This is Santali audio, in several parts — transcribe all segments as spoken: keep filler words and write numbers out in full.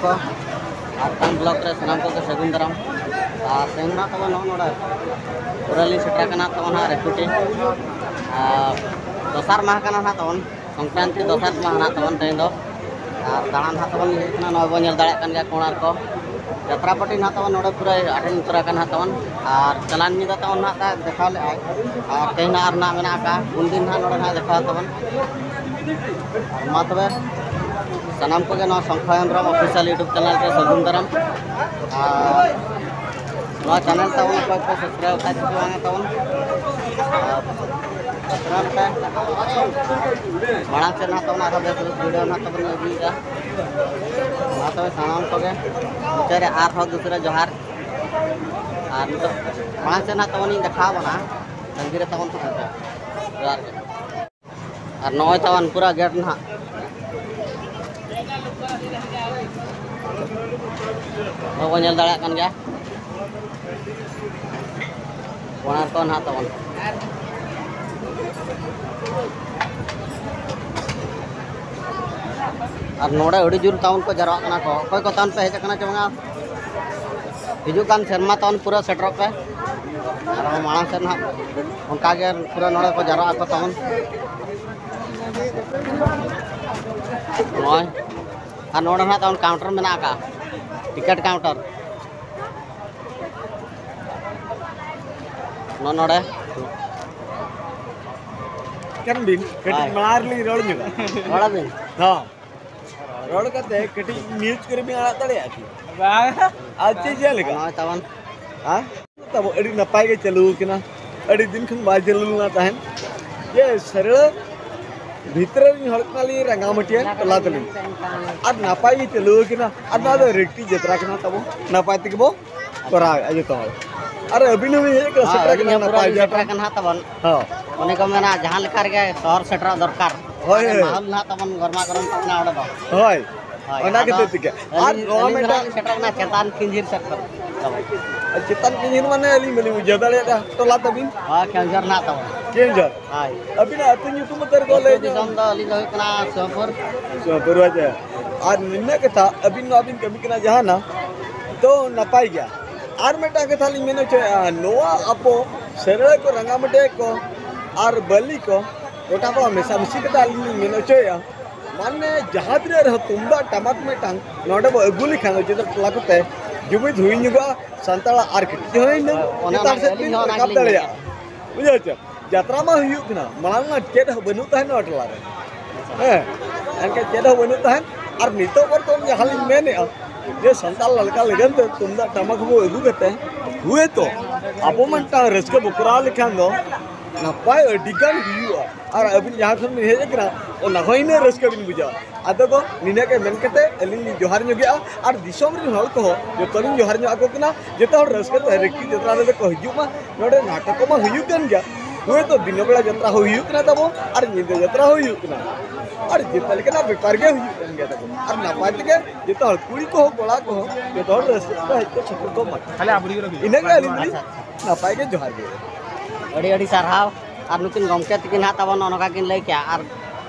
ᱠᱚ ᱟᱨ ᱛᱟᱝ ᱵᱞᱚᱠ ᱨᱮ ᱥᱟᱱᱟᱢ ᱠᱚᱜᱮ ᱥᱟᱹᱜᱩᱱ ᱫᱟᱨᱟᱢ᱾ ᱟᱨ ᱛᱮᱦᱮᱧ ᱱᱟᱜ ᱛᱟᱵᱚᱱ ᱱᱚᱜᱼᱚ ᱱᱚᱰᱮ ᱯᱩᱨᱟᱹ ᱞᱤᱧ ᱥᱮᱴᱮᱨ ᱟᱠᱟᱱᱟ ᱛᱟᱵᱚᱱ ᱦᱟᱸᱜ ᱨᱮᱯᱩᱴᱤ᱾ ᱟᱨ ᱫᱚᱥᱟᱨ ᱢᱟᱦᱟ ᱠᱟᱱᱟ ᱱᱟᱜ ᱛᱟᱵᱚᱱ, ᱥᱚᱝᱠᱨᱟᱱᱛᱤ ᱫᱚᱥᱟᱨ ᱢᱟᱦᱟ ᱱᱟᱜ ᱛᱟᱵᱚᱱ ᱛᱮᱦᱮᱧ ᱫᱚ᱾ ᱟᱨ ᱫᱟᱬᱟᱱ ᱦᱟᱸᱜ ᱛᱟᱵᱚᱱ ᱦᱮᱡ ᱠᱟᱱᱟ, ᱱᱚᱜᱼᱚᱭ ᱵᱚᱱ ᱧᱮᱞ ᱫᱟᱲᱮᱭᱟᱜ ᱠᱟᱱ ᱜᱮᱭᱟ ᱠᱳᱬᱟᱨᱠᱚ᱾ ᱡᱟᱛᱨᱟ ᱯᱟᱹᱴᱤ ᱱᱟᱜ ᱛᱟᱵᱚᱱ ᱱᱚᱰᱮ ᱯᱩᱨᱟᱹ ᱟᱴᱮᱱ ᱩᱛᱟᱹᱨ ᱟᱠᱟᱱ ᱦᱟᱸᱜ ᱛᱟᱵᱚᱱ᱾ ᱟᱨ ᱪᱟᱞᱟᱱ ᱧᱤᱫᱟᱹ ᱛᱟᱵᱚᱱ ᱱᱟᱜ ᱫᱮᱠᱷᱟᱣ ᱞᱮᱫᱼᱟᱭ, ᱟᱨ ᱛᱮᱦᱮᱧ ᱱᱟᱜ ᱟᱨ ᱱᱟᱜ ᱢᱮᱱᱟᱜ ᱟᱠᱟᱫᱼᱟ, ᱯᱩᱱ ᱫᱤᱱ ᱱᱟᱜ ᱱᱚᱰᱮ ᱱᱟᱜ ᱫᱮᱠᱷᱟᱣ ᱛᱟᱵᱚᱱ᱾ ᱟᱨ ᱢᱟ ᱛᱚᱵᱮ ᱥᱟᱱᱟᱢ ᱠᱚᱜᱮ ᱱᱚᱣᱟ ᱥᱚᱝᱠᱷᱟ ᱦᱮᱢᱵᱨᱚᱢ ᱚᱯᱷᱤᱥᱤᱭᱟᱞ YouTube ᱪᱮᱱᱮᱞ ᱨᱮ ᱥᱟᱹᱜᱩᱱ ᱫᱟᱨᱟᱢ᱾ ᱟᱨ ᱱᱚᱣᱟ ᱪᱮᱱᱮᱞ ᱛᱟᱵᱚᱱ ᱚᱠᱚᱭ ᱠᱚ ᱥᱟᱵᱥᱠᱨᱟᱭᱵ ᱠᱷᱟᱡ ᱫᱚ ᱵᱟᱝ ᱛᱟᱵᱚᱱ, ᱟᱨ ᱥᱟᱵᱥᱠᱨᱟᱭᱵ ᱯᱮ᱾ ᱢᱟᱲᱟᱝ ᱥᱮᱫ ᱱᱟᱦᱟᱜ ᱛᱟᱵᱚᱱ ᱟᱨᱦᱚᱸ ᱵᱮᱥ ᱵᱮᱥ ᱵᱷᱤᱰᱤᱭᱳ ᱱᱟᱦᱟᱜ ᱛᱟᱵᱚᱱ ᱟᱹᱜᱩᱭᱮᱫᱟ᱾ ᱢᱟ ᱛᱚᱵᱮ ᱥᱟᱱᱟᱢ ᱠᱚᱜᱮ ᱢᱩᱪᱟᱹᱫ ᱨᱮ ᱟᱨᱦᱚᱸ ᱫᱩᱥᱨᱟ ᱡᱚᱦᱟᱨ᱾ ᱟᱨ ᱱᱤᱛᱚᱜ ᱢᱟᱲᱟᱝ ᱥᱮᱫ ᱱᱟᱦᱟᱜ ᱛᱟᱵᱚᱱ ᱤᱧ ᱫᱮᱠᱷᱟᱣ ᱟᱵᱚᱱᱟ, ᱛᱟᱺᱜᱤ ᱨᱮ ᱛᱟᱵᱚᱱ ᱯᱮ᱾ ᱡᱚᱦᱟᱨ ᱜᱮ᱾ ᱟᱨ ᱱᱚᱜᱼᱚᱭ ᱛᱟᱵᱚᱱ ᱯᱩᱨᱟᱹ ᱜᱮᱴ ᱱᱟᱦᱟᱜ᱾ ᱱᱚᱜᱼᱚᱭ ᱵᱚᱱ ᱧᱮᱞ ᱫᱟᱲᱮᱭᱟᱜ ᱠᱟᱱ ᱜᱮᱭᱟ᱾ ᱚᱱᱟ ᱠᱚ ᱱᱟᱦᱟᱜ ᱛᱟᱵᱚᱱ᱾ ᱟᱨ ᱱᱚᱰᱮ ᱟᱹᱰᱤ ᱡᱳᱨ ᱛᱟᱵᱚᱱ ᱠᱚ ᱡᱟᱨᱣᱟᱜ ᱠᱟᱱᱟ ᱠᱚ᱾ ᱚᱠᱚᱭ ᱠᱚ ᱛᱟᱵᱚᱱ ᱯᱮ ᱦᱮᱡ ᱟᱠᱟᱱᱟ ᱪᱮ ᱵᱟᱝᱟ? ᱦᱤᱡᱩᱜ ᱠᱟᱱ ᱥᱮᱨᱢᱟ ᱛᱟᱵᱚᱱ ᱯᱩᱨᱟᱹ ᱥᱮᱴᱮᱨᱚᱜ ᱯᱮ᱾ ᱟᱨᱦᱚᱸ ᱢᱟᱲᱟᱝ ᱥᱮᱫ ᱱᱟᱦᱟᱜ ᱚᱱᱠᱟ ᱜᱮ ᱯᱩᱨᱟᱹ ᱱᱚᱰᱮ ᱠᱚ ᱡᱟᱣᱨᱟᱜ ᱟᱠᱚ ᱛᱟᱵᱚᱱ᱾ ᱱᱚᱜᱼᱚᱭ᱾ ᱟᱨ ᱱᱚᱰᱮ ᱱᱟᱦᱟᱜ ᱛᱟᱵᱚᱱ ᱠᱟᱣᱩᱱᱴᱟᱨ ᱢᱮᱱᱟᱜ ᱟᱠᱟᱫᱼᱟ, ᱴᱤᱠᱤᱴ ᱠᱟᱣᱩᱱᱴᱟᱨ᱾ ᱱᱚᱜᱼᱚ ᱱᱚᱰᱮ᱾ ᱠᱟᱱ ᱵᱤᱱ ᱠᱟᱹᱴᱤᱡ ᱦᱳᱭ᱾ ᱢᱟᱲᱟᱝ ᱨᱮᱞᱤᱧ ᱨᱚᱲ ᱧᱚᱜᱟ᱾ ᱨᱚᱲ ᱟᱵᱤᱱ? ᱦᱚᱸ᱾ ᱨᱚᱲ ᱠᱟᱛᱮ ᱠᱟᱹᱴᱤᱡ ᱢᱤᱭᱩᱴ ᱠᱚᱨᱮ ᱵᱤᱱ ᱟᱲᱟᱜ ᱫᱟᱲᱮᱭᱟᱜᱼᱟ ᱠᱤ? ᱵᱟᱝ᱾ ᱟᱨ ᱪᱮᱫ ᱪᱮᱫ ᱞᱮᱠᱟ? ᱱᱚᱜᱼᱚᱭ ᱛᱟᱵᱚᱱ᱾ ᱦᱮᱸ? ᱛᱟᱵᱚ ᱟᱹᱰᱤ ᱱᱟᱯᱟᱭ ᱜᱮ ᱪᱟᱹᱞᱩ ᱟᱠᱟᱱᱟ, ᱟᱹᱰᱤ ᱫᱤᱱ ᱠᱷᱚᱱ ᱵᱟᱭ ᱪᱟᱹᱞᱩ ᱞᱮᱱᱟ ᱛᱟᱦᱮᱸᱱ᱾ ᱡᱮ ᱥᱟᱹᱨᱟᱹᱲ ᱵᱷᱤᱛᱨᱤ ᱨᱮᱱ ᱦᱚᱲ ᱠᱟᱱᱟᱞᱤᱧ ᱨᱟᱸᱜᱟᱣ ᱢᱟᱹᱴᱤᱭᱟᱹ ᱴᱚᱞᱟ ᱛᱟᱹᱞᱤᱧ, ᱟᱨ ᱱᱟᱯᱟᱭ ᱜᱮ ᱪᱟᱹᱞᱩ ᱟᱠᱟᱱᱟ᱾ ᱟᱨ ᱱᱚᱣᱟ ᱫᱚ ᱨᱮᱠᱴᱤ ᱡᱟᱛᱨᱟ ᱠᱟᱱᱟ ᱛᱟᱵᱚ, ᱱᱟᱯᱟᱭ ᱛᱮᱜᱮ ᱵᱚ ᱠᱚᱨᱟᱣᱮᱫᱼᱟ ᱡᱚᱛᱚ ᱦᱚᱲ᱾ ᱟᱨ ᱟᱹᱵᱤᱱ ᱦᱚᱸᱵᱤᱱ ᱦᱮᱡ ᱟᱠᱟᱱᱟ, ᱦᱮᱸ, ᱥᱮᱴᱮᱨ ᱟᱹᱞᱤᱧ ᱟᱠᱟᱱᱟ ᱦᱚᱸ ᱯᱩᱨᱟᱹ ᱱᱟᱯᱟᱭ ᱞᱤᱧ ᱡᱟᱛᱨᱟ᱾ ᱥᱮᱴᱮᱨ ᱟᱠᱟᱱᱟ ᱦᱟᱸᱜ ᱛᱟᱵᱚᱱ᱾ ᱦᱚᱸ᱾ ᱚᱱᱮ ᱠᱚ ᱢᱮᱱᱟ, ᱡᱟᱦᱟᱸ ᱞᱮᱠᱟ ᱨᱮᱜᱮ ᱥᱚᱦᱚᱨ ᱥᱮᱴᱮᱨᱚᱜ ᱫᱚᱨᱠᱟᱨ᱾ ᱦᱳᱭ, ᱦᱳᱭ᱾ ᱢᱟᱦᱚᱞ ᱱᱟᱦᱟᱜ ᱛᱟᱵᱚᱱ ᱜᱚᱨᱢᱟ ᱜᱚᱨᱚᱢ ᱛᱟᱵᱚᱱᱟ ᱚᱸᱰᱮ ᱫᱚ᱾ ᱦᱳᱭ᱾ ᱦᱳᱭ, ᱚᱱᱟ ᱟᱫᱚ ᱠᱷᱟᱹᱛᱤᱨ ᱛᱮᱜᱮ᱾ ᱟᱨ ᱟᱹᱞᱤᱧ, ᱱᱚᱣᱟ ᱟᱹᱞᱤᱧ ᱫᱚ ᱢᱤᱫᱴᱟᱝ ᱦᱟᱸᱜ ᱞᱤᱧ ᱥᱮᱴᱮᱨ ᱠᱟᱱᱟ ᱪᱮᱛᱟᱱ ᱠᱤᱧᱡᱤᱨ ᱥᱮᱫ ᱠᱷᱚᱱ᱾ ᱟᱨ ᱪᱮᱛᱟᱱ ᱠᱤᱧᱡᱤᱨ ᱢᱟᱱᱮ ᱟᱹᱞᱤᱧ ᱵᱟᱹᱞᱤᱧ ᱵᱩᱡᱷᱟᱹᱣ ᱫᱟᱲᱮᱭᱟᱫᱟ᱾ ᱴᱚᱞᱟ ᱛᱟᱹᱵᱤᱱ? ᱦᱳᱭ, ᱠᱮᱣᱡᱷᱚᱨ ᱱᱟᱦᱟᱜ ᱛᱟᱵᱚᱱ᱾ ᱠᱮᱣᱡᱷᱚᱨ? ᱦᱳᱭ᱾ ᱟᱹᱵᱤᱱᱟᱜ ᱟᱹᱛᱩ ᱧᱩᱛᱩᱢ ᱩᱛᱟᱹᱨ ᱠᱚ ᱟᱹᱛᱩ ᱞᱟᱹᱭ ᱵᱤᱱ᱾ ᱫᱤᱥᱚᱢ ᱫᱚ ᱟᱹᱞᱤᱧ ᱫᱚ ᱦᱩᱭᱩᱜ ᱠᱟᱱᱟ ᱥᱤᱣᱟᱯᱩᱨ᱾ ᱥᱤᱣᱟᱯᱩᱨ, ᱟᱪᱪᱷᱟ᱾ ᱟᱨ ᱱᱤᱱᱟᱹᱜ ᱠᱟᱛᱷᱟ, ᱟᱹᱵᱤᱱ ᱱᱚᱣᱟ ᱵᱤᱱ ᱠᱟᱹᱢᱤ ᱠᱟᱱᱟ ᱡᱟᱦᱟᱱᱟᱜ, ᱛᱚ ᱱᱟᱯᱟᱭ ᱜᱮᱭᱟ᱾ ᱟᱨ ᱢᱤᱫᱴᱟᱝ ᱠᱟᱛᱷᱟ ᱞᱤᱧ ᱢᱮᱱ ᱦᱚᱪᱚᱭᱮᱫᱼᱟ, ᱱᱚᱣᱟ ᱟᱵᱚ ᱥᱮᱨᱮᱲᱟ ᱠᱚ, ᱨᱟᱸᱜᱟᱢᱟᱹᱴᱭᱟᱹ ᱠᱚ ᱟᱨ ᱵᱟᱹᱞᱤ ᱠᱚ ᱜᱚᱴᱟ ᱠᱚ ᱢᱮᱥᱟᱢᱤᱥᱤ ᱠᱟᱛᱮ ᱟᱹᱞᱤᱧ ᱞᱤᱧ ᱢᱮᱱ ᱦᱚᱪᱚᱭᱮᱫᱼᱟ, ᱢᱟᱱᱮ ᱡᱟᱦᱟᱸ ᱛᱤᱱᱟᱹᱜ ᱨᱮᱦᱚᱸ ᱛᱩᱢᱫᱟᱜ ᱴᱟᱢᱟᱠ ᱢᱤᱫᱴᱟᱝ ᱱᱚᱰᱮ ᱵᱚ ᱟᱹᱜᱩ ᱞᱮᱠᱷᱟᱱ ᱫᱚ ᱪᱮᱫ ᱴᱚᱞᱟ ᱠᱚᱛᱮ ᱡᱩᱢᱤᱫ ᱦᱩᱭ ᱧᱚᱜᱚᱜᱼᱟ, ᱥᱟᱱᱛᱟᱲᱟᱜ ᱟᱨ ᱠᱟᱹᱴᱤᱡ ᱦᱚᱸ ᱤᱱᱟᱹ ᱚᱱᱟ ᱪᱮᱛᱟᱱ ᱚᱱᱟ ᱥᱮᱫ ᱟᱹᱞᱤᱧ ᱵᱤᱱ ᱦᱚᱸ ᱚᱱᱟ ᱨᱟᱠᱟᱵ ᱜᱮᱞᱤᱧ ᱫᱟᱲᱮᱭᱟᱜᱼᱟ᱾ ᱢᱮᱱᱟ᱾ ᱵᱩᱡᱷᱟᱹᱣ ᱪᱮ? ᱡᱟᱛᱨᱟ ᱢᱟ ᱦᱩᱭᱩᱜ ᱠᱟᱱᱟ, ᱢᱟᱲᱟᱝ ᱢᱟ ᱪᱮᱫ ᱦᱚᱸ ᱵᱟᱹᱱᱩᱜ ᱛᱟᱦᱮᱱ ᱱᱚᱣᱟ ᱴᱚᱞᱟ ᱨᱮ᱾ ᱦᱮᱸ, ᱮᱱᱠᱷᱟᱱ ᱪᱮᱫ ᱦᱚᱸ ᱵᱟᱹᱱᱩᱜ ᱛᱟᱦᱮᱱ᱾ ᱟᱨ ᱱᱤᱛᱚᱜ ᱵᱚᱨᱛᱚᱢᱟᱱ ᱡᱟᱦᱟᱸ ᱞᱤᱧ ᱢᱮᱱᱮᱫᱼᱟ, ᱡᱮ ᱥᱟᱱᱛᱟᱲ ᱞᱮᱠᱟ ᱞᱟᱹᱜᱤᱫ ᱛᱮ ᱛᱩᱢᱫᱟᱜ ᱴᱟᱢᱟᱠ ᱵᱚ ᱟᱹᱜᱩ ᱠᱟᱛᱮ, ᱦᱳᱭᱛᱳ ᱟᱵᱚ ᱢᱤᱫᱴᱟᱝ ᱨᱟᱹᱥᱠᱟᱹ ᱵᱚ ᱠᱚᱨᱟᱣ ᱞᱮᱠᱷᱟᱱ ᱫᱚ ᱱᱟᱯᱟᱭ ᱟᱹᱰᱤ ᱜᱟᱱ ᱦᱩᱭᱩᱜᱼᱟ᱾ ᱟᱨ ᱟᱹᱵᱤᱱ ᱡᱟᱦᱟᱸ ᱠᱷᱚᱱ ᱵᱤᱱ ᱦᱮᱡ ᱟᱠᱟᱱᱟ, ᱚᱱᱟ ᱦᱚᱸ ᱤᱱᱟᱹ ᱨᱟᱹᱥᱠᱟᱹ ᱵᱤᱱ ᱵᱩᱡᱷᱟᱹᱣᱟ᱾ ᱟᱫᱚ ᱜᱚ, ᱱᱤᱱᱟᱹᱜ ᱜᱮ ᱢᱮᱱ ᱠᱟᱛᱮ ᱟᱹᱞᱤᱧ ᱞᱤᱧ ᱡᱚᱦᱟᱨ ᱧᱚᱜᱮᱜᱼᱟ᱾ ᱟᱨ ᱫᱤᱥᱚᱢ ᱨᱮᱱ ᱦᱚᱲ ᱠᱚᱦᱚᱸ ᱡᱚᱛᱚ ᱞᱤᱧ ᱡᱚᱦᱟᱨ ᱧᱚᱜ ᱟᱠᱚ ᱠᱟᱱᱟ᱾ ᱡᱚᱛᱚ ᱦᱚᱲ ᱨᱟᱹᱥᱠᱟᱹ ᱛᱮ ᱨᱤᱠᱤ ᱡᱟᱛᱨᱟ ᱨᱮᱫᱚ ᱠᱚ ᱦᱤᱡᱩᱜ ᱢᱟ᱾ ᱱᱚᱰᱮ ᱱᱟᱴᱚᱠ ᱠᱚᱢᱟ ᱦᱩᱭᱩᱜ ᱠᱟᱱ ᱜᱮᱭᱟ, ᱦᱳᱭᱛᱳ ᱫᱤᱱᱟᱹ ᱵᱮᱲᱟ ᱡᱟᱛᱨᱟ ᱦᱚᱸ ᱦᱩᱭᱩᱜ ᱠᱟᱱᱟ ᱛᱟᱵᱚ, ᱟᱨ ᱧᱤᱫᱟᱹ ᱡᱟᱛᱨᱟ ᱦᱚᱸ ᱦᱩᱭᱩᱜ ᱠᱟᱱᱟ, ᱟᱨ ᱡᱚᱛᱚ ᱞᱮᱠᱟᱱᱟᱜ ᱵᱮᱯᱟᱨ ᱜᱮ ᱦᱩᱭᱩᱜ ᱠᱟᱱ ᱜᱮᱭᱟ ᱛᱟᱵᱚ᱾ ᱟᱨ ᱱᱟᱯᱟᱭ ᱛᱮᱜᱮ ᱡᱚᱛᱚ ᱦᱚᱲ, ᱠᱩᱲᱤ ᱠᱚᱦᱚᱸ ᱠᱚᱲᱟ ᱠᱚᱦᱚᱸ, ᱡᱚᱛᱚ ᱦᱚᱲ ᱨᱟᱹᱥᱠᱟᱹ ᱛᱮ ᱦᱮᱡ ᱠᱚ ᱥᱮᱴᱮᱨ ᱠᱚᱜ ᱢᱟ᱾ ᱛᱟᱦᱞᱮ ᱟᱵᱚ ᱤᱱᱟᱹᱜᱮ ᱟᱹᱞᱤᱧ ᱫᱚᱞᱤᱧ ᱱᱟᱯᱟᱭ ᱜᱮ, ᱡᱚᱦᱟᱨ ᱜᱮ᱾ ᱟᱹᱰᱤ ᱟᱹᱰᱤ ᱥᱟᱨᱦᱟᱣ᱾ ᱟᱨ ᱱᱩᱠᱤᱱ ᱜᱚᱢᱠᱮ ᱛᱟᱹᱠᱤᱱ ᱦᱟᱸᱜ ᱛᱟᱵᱚᱱ ᱱᱚᱜᱼᱚ ᱱᱚᱝᱠᱟ ᱠᱤᱱ ᱞᱟᱹᱭ ᱠᱮᱜᱼᱟ, ᱟᱨ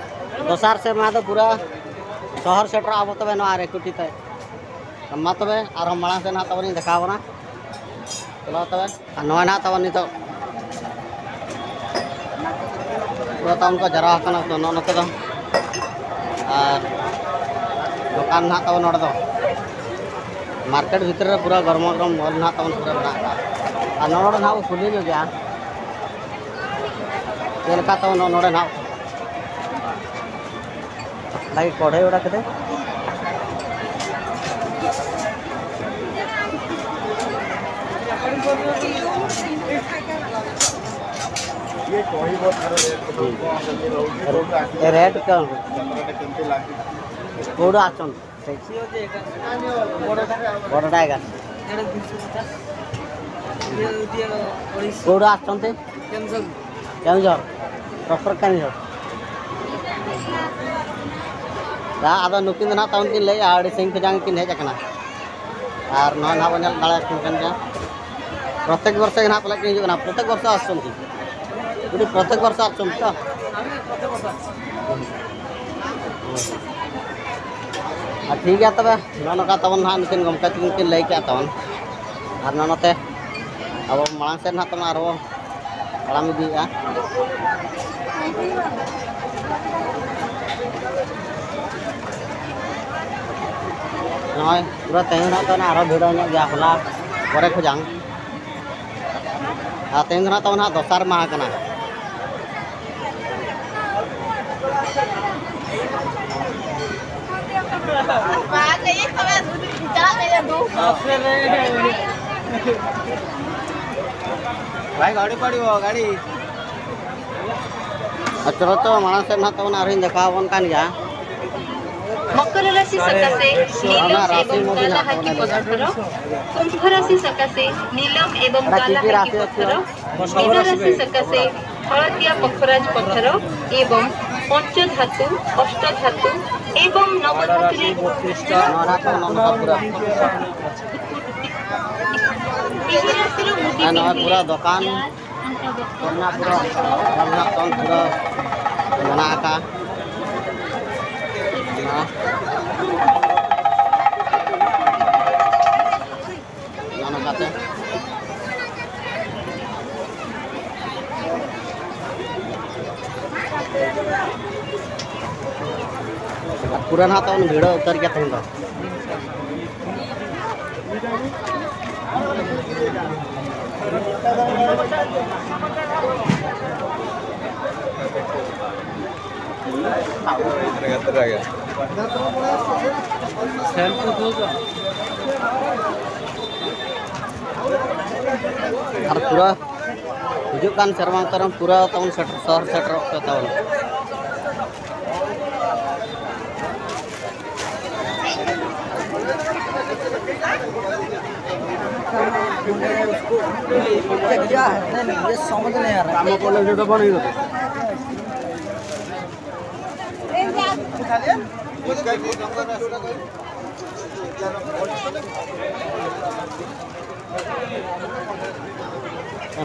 ᱫᱚᱥᱟᱨ ᱥᱮᱨᱢᱟ ᱫᱚ ᱯᱩᱨᱟᱹ ᱥᱚᱦᱚᱨ ᱥᱮᱴᱮᱨᱚᱜ ᱟᱵᱚ ᱛᱚᱵᱮ ᱱᱚᱣᱟ ᱨᱮ ᱠᱩᱴᱤ ᱛᱮ᱾ ᱢᱟ ᱛᱚᱵᱮ ᱟᱨᱦᱚᱸ ᱢᱟᱲᱟᱝ ᱥᱮᱫ ᱦᱟᱸᱜ ᱛᱟᱵᱚᱱ ᱤᱧ ᱫᱮᱠᱷᱟᱣ ᱵᱚᱱᱟ᱾ ᱪᱚᱞᱚ ᱛᱚᱵᱮ᱾ ᱟᱨ ᱱᱚᱣᱟ ᱱᱟᱦᱟᱜ ᱛᱟᱵᱚᱱ ᱱᱤᱛᱚᱜ ᱯᱩᱨᱟᱹ ᱛᱟᱵᱚᱱ ᱠᱚ ᱡᱟᱨᱣᱟ ᱟᱠᱟᱱᱟ ᱛᱚ ᱱᱚᱜᱼᱚ ᱱᱚᱛᱮ ᱫᱚ᱾ ᱟᱨ ᱫᱚᱠᱟᱱ ᱱᱟᱦᱟᱜ ᱛᱟᱵᱚᱱ ᱱᱚᱰᱮ ᱫᱚ᱾ ᱢᱟᱨᱠᱮᱴ ᱵᱷᱤᱛᱨᱤ ᱨᱮ ᱯᱩᱨᱟᱹ ᱜᱚᱨᱢᱟ ᱜᱚᱨᱚᱢ ᱢᱚᱞ ᱱᱟᱦᱟᱜ ᱛᱟᱵᱚᱱ ᱯᱩᱨᱟᱹ ᱢᱮᱱᱟᱜ ᱟᱠᱟᱫᱼᱟ᱾ ᱟᱨ ᱱᱚᱰᱮ ᱱᱟᱦᱟᱜ ᱵᱚ ᱠᱩᱞᱤ ᱧᱚᱜᱮᱜᱼᱟ ᱪᱮᱫ ᱞᱮᱠᱟ ᱛᱟᱵᱚᱱ ᱱᱚᱰᱮ ᱱᱟᱦᱟᱜ ᱵᱷᱟᱜᱮ ᱠᱚᱲᱦᱮ ᱚᱲᱟ ᱠᱟᱛᱮ᱾ ରେଟ୍ କ'ଣ? କେଉଁଠୁ ଆସୁଛନ୍ତି? ବଡ଼ଟା ଏକା। କେଉଁଠୁ ଆସୁଛନ୍ତି? କେଉଁଝର। ପ୍ରପର କେଉଁଝର। ᱟᱫᱚ ᱱᱩᱠᱤᱱ ᱫᱚ ᱱᱟᱦᱟᱜ ᱛᱟᱵᱚᱱ ᱠᱤᱱ ᱞᱟᱹᱭᱮᱫᱼᱟ, ᱟᱹᱰᱤ ᱥᱟᱺᱜᱤᱧ ᱠᱷᱚᱱᱟᱜ ᱠᱤᱱ ᱦᱮᱡ ᱟᱠᱟᱱᱟ᱾ ᱟᱨ ᱱᱚᱜᱼᱚᱭ ᱱᱟᱦᱟᱜ ᱵᱚᱱ ᱧᱮᱞ ᱫᱟᱲᱮᱭᱟᱠᱤᱱ ᱠᱟᱱ ᱜᱮᱭᱟ᱾ ᱯᱨᱚᱛᱮᱠ ᱵᱚᱨᱥᱚ ᱜᱮ ᱱᱟᱦᱟᱜ ᱯᱟᱞᱮᱫ ᱠᱤᱱ ᱦᱤᱡᱩᱜ ᱠᱟᱱᱟ᱾ ᱯᱨᱚᱛᱮᱠ ᱵᱚᱨᱥᱚ ᱟᱥᱚᱱᱛᱤ? ᱜᱩᱰᱤ ᱯᱨᱚᱛᱮᱠ ᱵᱚᱨᱥᱚ ᱟᱥᱚᱱᱛᱤ ᱛᱚ? ᱟᱨ ᱴᱷᱤᱠ ᱜᱮᱭᱟ ᱛᱚᱵᱮ, ᱱᱚᱜᱼᱚ ᱱᱚᱝᱠᱟ ᱛᱟᱵᱚᱱ ᱱᱟᱦᱟᱜ ᱱᱩᱠᱤᱱ ᱜᱚᱢᱠᱮ ᱛᱟᱹᱠᱤᱱ ᱠᱤᱱ ᱞᱟᱹᱭ ᱠᱮᱜᱼᱟ ᱛᱟᱵᱚᱱ᱾ ᱟᱨ ᱱᱚᱜᱼᱚ ᱱᱚᱛᱮ ᱟᱵᱚ ᱢᱟᱲᱟᱝ ᱥᱮᱫ ᱱᱟᱦᱟᱜ ᱛᱟᱵᱚᱱ ᱟᱨᱦᱚᱸ ᱛᱟᱲᱟᱢ ᱤᱫᱤᱭᱮᱫᱼᱟ᱾ ᱱᱚᱜᱼᱚᱭ ᱯᱩᱨᱟᱹ ᱛᱮᱦᱮᱧ ᱱᱟᱦᱟᱜ ᱛᱟᱵᱚᱱ ᱟᱨᱦᱚᱸ ᱵᱷᱤᱲ ᱧᱚᱜ ᱜᱮᱭᱟ ᱦᱚᱞᱟ ᱯᱚᱨᱮ ᱠᱷᱚᱡᱟᱝ᱾ ᱟᱨ ᱛᱮᱦᱮᱧ ᱫᱚ ᱱᱟᱦᱟᱜ ᱛᱟᱵᱚᱱ ᱱᱟᱦᱟᱜ ᱫᱚᱥᱟᱨ ᱢᱟᱦᱟ ᱠᱟᱱᱟ᱾ ᱵᱷᱟᱭ, ᱜᱟᱹᱰᱤ ᱯᱟᱲᱤᱵᱚ, ᱜᱟᱹᱰᱤ᱾ ᱟᱨ ᱪᱚᱞᱚ ᱛᱚ, ᱢᱟᱲᱟᱝ ᱥᱮᱫ ᱱᱟᱦᱟᱜ ᱛᱟᱵᱚᱱ ᱟᱨᱦᱚᱸᱧ ᱫᱮᱠᱷᱟᱣ ᱟᱵᱚᱱ ᱠᱟᱱ ᱜᱮᱭᱟ᱾ ᱢᱚᱠᱚᱨ ᱨᱟᱥᱤ ᱥᱟᱠᱟᱥᱮ ᱱᱤᱞᱟᱹᱢ ᱚᱱᱟ ᱨᱟᱥᱤ ᱮᱵᱚᱝ ᱢᱚᱫᱷᱩ ᱠᱟᱞᱟ ᱱᱟᱦᱟᱜ ᱦᱟᱹᱛᱤ ᱛᱟᱵᱚᱱ ᱯᱚᱫᱷᱚᱨᱚ, ᱠᱩᱢᱵᱷᱚ ᱨᱟᱥᱤ ᱥᱟᱠᱟᱥᱮ ᱱᱤᱞᱟᱹᱢ ᱮᱵᱚᱝ ᱚᱱᱟ ᱠᱟᱞᱟ ᱪᱤᱠᱤ ᱦᱟᱹᱛᱤ ᱨᱟᱥᱤ ᱯᱚᱫᱷᱚᱨᱚ, ᱢᱤᱫ ᱨᱟᱥᱤ ᱥᱟᱠᱟᱥᱮ ᱦᱚᱲᱚᱫᱤᱭᱟ ᱯᱚᱠᱷᱚᱨᱟᱡᱽ ᱯᱚᱫᱷᱚᱨᱚ ᱮᱵᱚᱝ ᱯᱚᱧᱪᱚ ᱫᱷᱟᱛᱩ, ᱚᱥᱴᱚ ᱫᱷᱟᱛᱩ ᱮᱵᱚᱝ ᱱᱚᱵᱚ ᱫᱷᱟᱛᱩ ᱨᱮ ᱱᱚᱣᱟ ᱱᱟᱦᱟᱜ ᱛᱟᱵᱚᱱ ᱱᱚᱣᱟ ᱯᱩᱨᱟᱹ᱾ ᱛᱤᱱ ᱨᱟᱥᱤ ᱨᱮ ᱢᱩᱫᱤ ᱟᱨ ᱱᱚᱜᱼᱚᱭ ᱯᱩᱨᱟᱹ ᱫᱚᱠᱟᱱ ᱠᱚᱨᱮᱱᱟᱜ ᱯᱩᱨᱟᱹ ᱚᱞ ᱨᱮᱱᱟᱜ ᱛᱚᱞ ᱯᱩᱨᱟᱹ ᱢᱮᱱᱟᱜ ᱟᱠᱟᱫᱼᱟ᱾ ᱱᱚᱜᱼᱚ ᱱᱚᱝᱠᱟᱛᱮ᱾ ᱟᱨ ᱯᱩᱨᱟᱹ ᱱᱟᱦᱟᱜ ᱛᱟᱵᱚᱱ ᱵᱷᱤᱲᱟᱹᱣ ᱩᱛᱟᱹᱨ ᱜᱮᱭᱟ ᱛᱮᱦᱮᱧ ᱫᱚ᱾ ᱟᱨ ᱯᱩᱨᱟᱹ ᱦᱤᱡᱩᱜ ᱠᱟᱱ ᱥᱮᱨᱢᱟ ᱛᱟᱭᱚᱢ ᱯᱩᱨᱟᱹ ᱛᱟᱵᱚᱱ ᱥᱮᱴᱮᱨ, ᱥᱚᱦᱚᱨ ᱥᱮᱴᱮᱨᱚᱜ ᱯᱮ ᱛᱟᱵᱚᱱ᱾ क्या है? नहीं, नहीं, ये समझ नहीं आ रहा।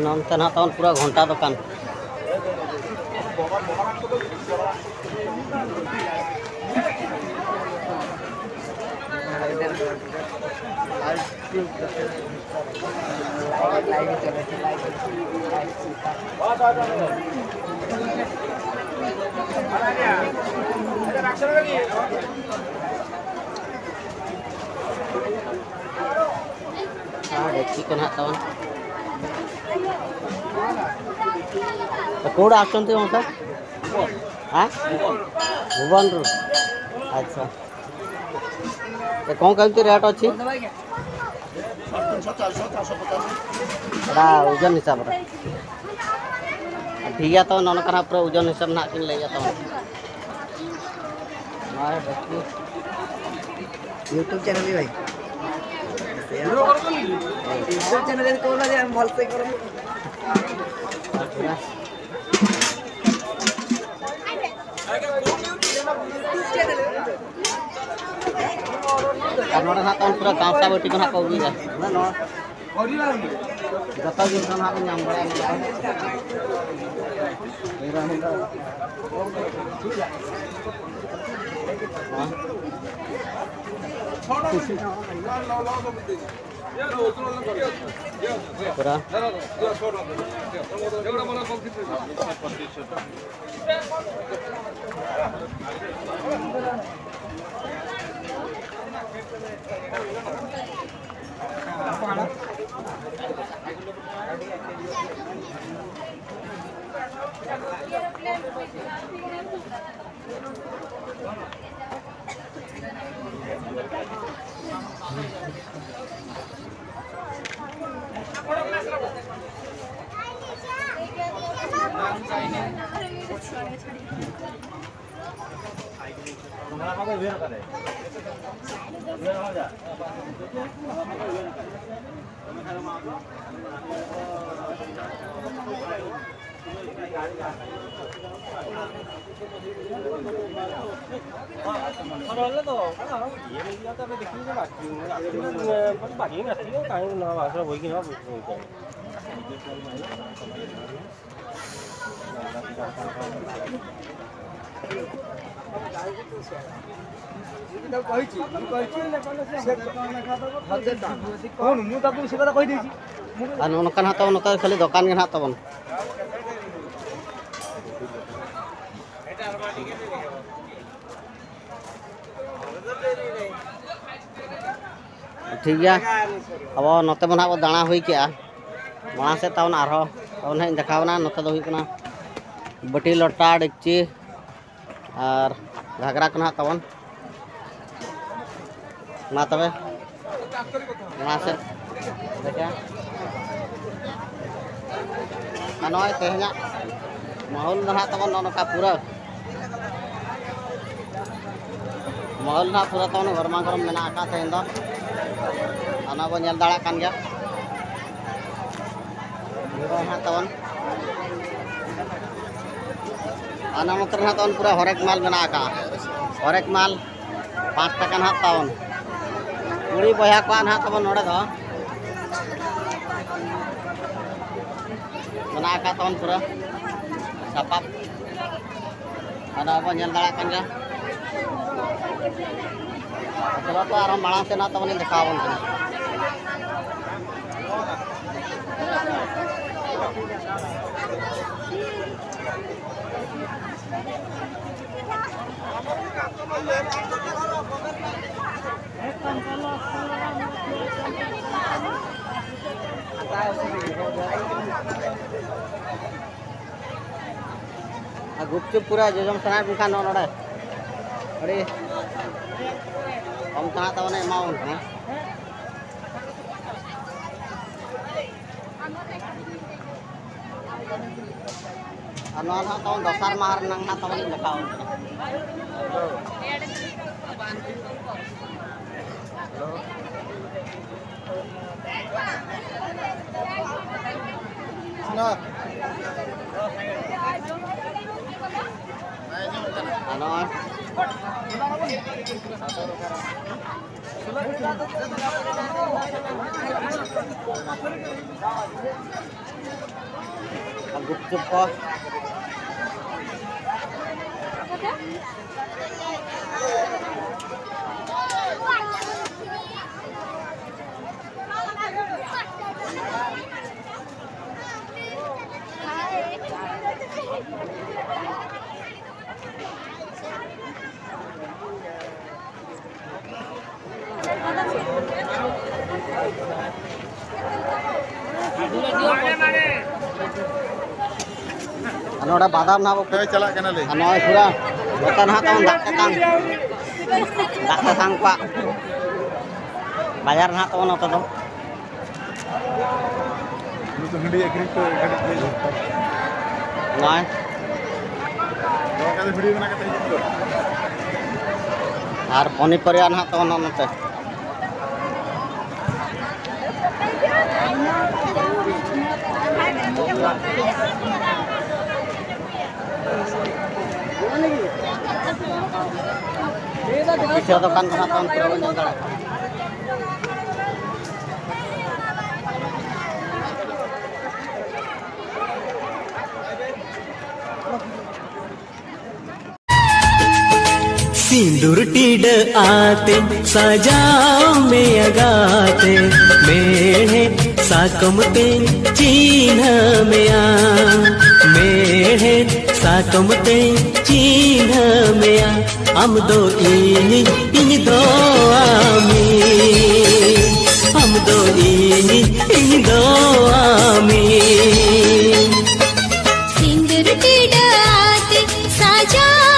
ᱱᱚᱱᱛᱮ ᱱᱟᱦᱟᱜ ᱛᱟᱵᱚᱱ ᱯᱩᱨᱟᱹ ᱜᱷᱚᱱᱴᱟ ᱫᱚᱠᱟᱱ᱾ ᱟᱨ ᱰᱮᱠᱪᱤ ᱠᱚ ᱱᱟᱦᱟᱜ ᱛᱟᱵᱚᱱ᱾ ᱠᱚ ᱟᱥᱪᱷᱚᱱᱛᱤ ᱢᱚᱦᱳᱫᱚᱭ? ᱦᱮᱸ? ᱵᱷᱩᱵᱚᱱ ᱨᱩ। ଆଚ୍ଛା। ଏ କ'ଣ କେମିତି ରେଟ୍ ଅଛି? ଏଇଟା ଓଜନ ହିସାବରେ। ᱴᱷᱤᱠ ᱜᱮᱭᱟ, ᱛᱚ ᱱᱚᱜᱼᱚ ᱱᱚᱝᱠᱟ ᱱᱟᱦᱟᱜ ᱯᱩᱨᱟᱹ ᱳᱡᱚᱱ ᱦᱤᱥᱟᱹᱵ ᱱᱟᱦᱟᱜ ᱠᱤᱱ ᱞᱟᱹᱭᱮᱫᱼᱟ ᱛᱚ᱾ ᱱᱚᱣᱟ ᱵᱟᱹᱠᱤ YouTube channel ᱦᱩᱭ। YouTube channel ᱠᱚ ᱵᱚᱞᱮ ᱟᱢ ᱵᱷᱟᱞ ᱥᱮ ᱠᱚᱨᱚ। ᱟᱨ ᱱᱚᱰᱮ ᱱᱟᱦᱟᱜ ᱛᱟᱵᱚᱱ ᱯᱩᱨᱟᱹ ᱜᱟᱶᱥᱟ ᱵᱟᱹᱴᱤ ᱠᱚ ᱱᱟᱦᱟᱜ ᱠᱚ ᱟᱹᱜᱩᱭᱮᱫᱼᱟ᱾ ᱱᱚᱣᱟ ᱡᱚᱛᱚ ᱡᱤᱱᱤᱥ ᱱᱟᱦᱟᱜ ᱵᱚᱱ ᱧᱟᱢ ᱵᱟᱲᱟᱭᱟ ᱱᱚᱰᱮ ᱫᱚ᱾ ᱯᱩᱨᱟ᱾ ᱟᱨ ᱱᱚᱜᱼᱚ ᱱᱚᱝᱠᱟ ᱱᱟᱦᱟᱜ ᱛᱟᱵᱚᱱ, ᱱᱚᱛᱮ ᱠᱷᱟᱹᱞᱤ ᱫᱚᱠᱟᱱ ᱜᱮ ᱱᱟᱦᱟᱜ ᱛᱟᱵᱚᱱ᱾ ᱴᱷᱤᱠ ᱜᱮᱭᱟ, ᱟᱵᱚ ᱱᱚᱛᱮ ᱢᱟ ᱱᱟᱦᱟᱜ ᱵᱚ ᱫᱟᱬᱟ ᱦᱩᱭ ᱠᱮᱜᱼᱟ᱾ ᱢᱟᱲᱟᱝ ᱥᱮᱫ ᱛᱟᱵᱚᱱ ᱟᱨᱦᱚᱸ ᱛᱟᱵᱚᱱ ᱦᱟᱸᱜ ᱤᱧ ᱫᱮᱠᱷᱟᱣ ᱵᱚᱱᱟ᱾ ᱱᱚᱛᱮ ᱫᱚ ᱦᱩᱭᱩᱜ ᱠᱟᱱᱟ ᱵᱟᱹᱴᱤ, ᱞᱚᱴᱟ, ᱰᱮᱠᱪᱤ ᱟᱨ ᱜᱷᱟᱜᱽᱨᱟ ᱠᱚ ᱱᱟᱦᱟᱜ ᱛᱟᱵᱚᱱ᱾ ᱢᱟ ᱛᱚᱵᱮ, ᱢᱟᱲᱟᱝ ᱥᱮᱫ ᱫᱮᱠᱷᱟ᱾ ᱟᱨ ᱱᱚᱜᱼᱚᱭ ᱛᱮᱦᱮᱧᱟᱜ ᱢᱟᱦᱚᱞ ᱫᱚ ᱱᱟᱦᱟᱜ ᱛᱟᱵᱚᱱ ᱱᱚᱜᱼᱚ ᱱᱚᱝᱠᱟ ᱯᱩᱨᱟᱹ ᱢᱟᱦᱚᱞ ᱱᱟᱦᱟᱜ ᱯᱩᱨᱟᱹ ᱛᱟᱵᱚᱱ ᱜᱚᱨᱢᱟ ᱜᱚᱨᱚᱢ ᱢᱮᱱᱟᱜ ᱟᱠᱟᱫ ᱛᱮᱦᱮᱧ ᱫᱚ᱾ ᱚᱱᱟ ᱵᱚᱱ ᱧᱮᱞ ᱫᱟᱲᱮᱭᱟᱜ ᱠᱟᱱ ᱜᱮᱭᱟ᱾ ᱱᱚᱜᱼᱚᱭ ᱱᱟᱦᱟᱜ ᱛᱟᱵᱚᱱ, ᱚᱱᱟ ᱱᱚᱛᱮ ᱨᱮ ᱱᱟᱦᱟᱜ ᱛᱟᱵᱚᱱ ᱯᱩᱨᱟᱹ ᱦᱚᱨᱮᱠ ᱢᱟᱞ ᱢᱮᱱᱟᱜ ᱟᱠᱟᱫᱼᱟ᱾ ᱦᱚᱨᱮᱠ ᱢᱟᱞ ᱯᱟᱸᱪ ᱴᱟᱠᱟ ᱱᱟᱦᱟᱜ ᱛᱟᱵᱚᱱ᱾ ᱠᱩᱲᱤ ᱵᱚᱭᱦᱟ ᱠᱚᱣᱟᱜ ᱱᱟᱦᱟᱜ ᱛᱟᱵᱚᱱ ᱱᱚᱰᱮ ᱫᱚ ᱢᱮᱱᱟᱜ ᱟᱠᱟᱫ ᱛᱟᱵᱚᱱ ᱯᱩᱨᱟᱹ ᱥᱟᱯᱟᱵ᱾ ᱟᱫᱚ ᱟᱵᱚ ᱧᱮᱞ ᱫᱟᱲᱮᱭᱟᱜ ᱠᱟᱱ ᱜᱮᱭᱟ᱾ ᱪᱚᱞᱚ ᱛᱚ ᱟᱨᱦᱚᱸ ᱢᱟᱲᱟᱝ ᱥᱮᱫ ᱱᱟᱜ ᱛᱟᱵᱚᱱ ᱤᱧ ᱫᱮᱠᱷᱟᱣ ᱟᱵᱚᱱ ᱠᱟᱱᱟ᱾ ᱟᱨ ᱜᱩᱯᱪᱩᱯ ᱯᱩᱨᱟᱹ ᱡᱚᱡᱚᱢ ᱥᱟᱱᱟᱭᱮᱫ ᱵᱮᱱ ᱠᱷᱟᱱ ᱱᱚᱜᱼᱚ ᱱᱚᱰᱮ ᱟᱹᱰᱤ ᱠᱚᱢ ᱛᱮ ᱱᱟᱜ ᱛᱟᱵᱚᱱᱮ ᱮᱢᱟᱵᱚᱱ ᱠᱟᱱᱟ᱾ ᱟᱨ ᱱᱚᱣᱟ ᱱᱟᱜ ᱛᱟᱵᱚᱱ ᱫᱚᱥᱟᱨ ᱢᱟᱦᱟ ᱨᱮᱱᱟᱜ ᱱᱟᱜ ᱛᱟᱵᱚᱱ ᱤᱧ ᱫᱮᱠᱷᱟᱣ ᱟᱵᱚᱱ ᱠᱟᱱᱟ᱾ ᱟᱨ ᱱᱚᱜᱼᱚᱭ ᱟᱨ ᱜᱩᱯᱪᱩᱯ ᱠᱚ᱾ ᱟᱨ ᱱᱚᱰᱮ ᱵᱟᱫᱟᱢ ᱱᱟᱦᱟᱜ ᱵᱚ ᱦᱮᱸ, ᱪᱟᱞᱟᱜ ᱠᱟᱱᱟᱞᱮ᱾ ᱟᱨ ᱱᱚᱜᱼᱚᱭ ᱯᱩᱨᱟ ᱱᱚᱛᱮ ᱱᱟᱦᱟᱜ ᱛᱟᱵᱚᱱ ᱫᱟᱜ ᱛᱮᱛᱟᱝ, ᱫᱟᱜ ᱛᱮᱛᱟᱝ ᱠᱚᱣᱟᱜ ᱵᱟᱡᱟᱨ ᱱᱟᱦᱟᱜ ᱛᱟᱵᱚᱱ ᱱᱚᱛᱮ ᱫᱚ᱾ ᱱᱩᱠᱩ ᱦᱟᱺᱰᱤ ᱟᱹᱠᱷᱨᱤᱧ ᱠᱚ ᱠᱟᱹᱴᱤᱡ ᱞᱟᱹᱭ ᱧᱚᱜ ᱠᱚᱣᱟ᱾ ᱱᱚᱜᱼᱚᱭ᱾ ᱱᱚᱣᱟ ᱠᱟᱛᱮ ᱵᱷᱤᱰᱤᱭᱳ ᱵᱮᱱᱟᱣ ᱠᱟᱛᱮ ᱦᱤᱡᱩᱜ ᱠᱚ᱾ ᱟᱨ ᱯᱚᱱᱤᱯᱚᱨᱤᱭᱟ ᱱᱟᱦᱟᱜ ᱛᱟᱵᱚᱱ ᱱᱚᱜᱼᱚ ᱱᱚᱛᱮ᱾ ᱯᱤᱴᱷᱟᱹ ᱫᱚᱠᱟᱱ ᱠᱚ ᱱᱟᱦᱟᱜ ᱛᱟᱵᱚᱱ ᱯᱩᱨᱟᱹ ᱵᱚᱱ ᱧᱮᱞ ᱫᱟᱲᱮᱭᱟᱜ ᱠᱟᱱᱟ᱾ ᱥᱤᱸᱫᱩᱨ ᱴᱤᱰᱟᱹᱜ ᱟᱛᱮ ᱥᱟᱡᱟᱣ ᱢᱮᱭᱟ ᱜᱟᱛᱮ, ᱢᱮᱲᱦᱮᱫ ᱥᱟᱠᱚᱢ ᱛᱮ ᱪᱤᱱᱦᱟᱹ ᱢᱮᱭᱟ, ᱢᱮᱲᱦᱮᱫ ᱥᱟᱠᱚᱢ ᱛᱮ ᱪᱤᱱᱦᱟᱹ ᱢᱮᱭᱟ᱾ ᱟᱢ ᱫᱚ ᱤᱧ, ᱤᱧ ᱫᱚ ᱟᱢᱤᱧ, ᱟᱢ ᱫᱚ ᱤᱧ, ᱤᱧ ᱫᱚ ᱟᱢᱤᱧ᱾ ᱥᱤᱸᱫᱩᱨ ᱴᱤᱰᱟᱹᱜ ᱟᱛᱮ ᱥᱟᱡᱟᱣ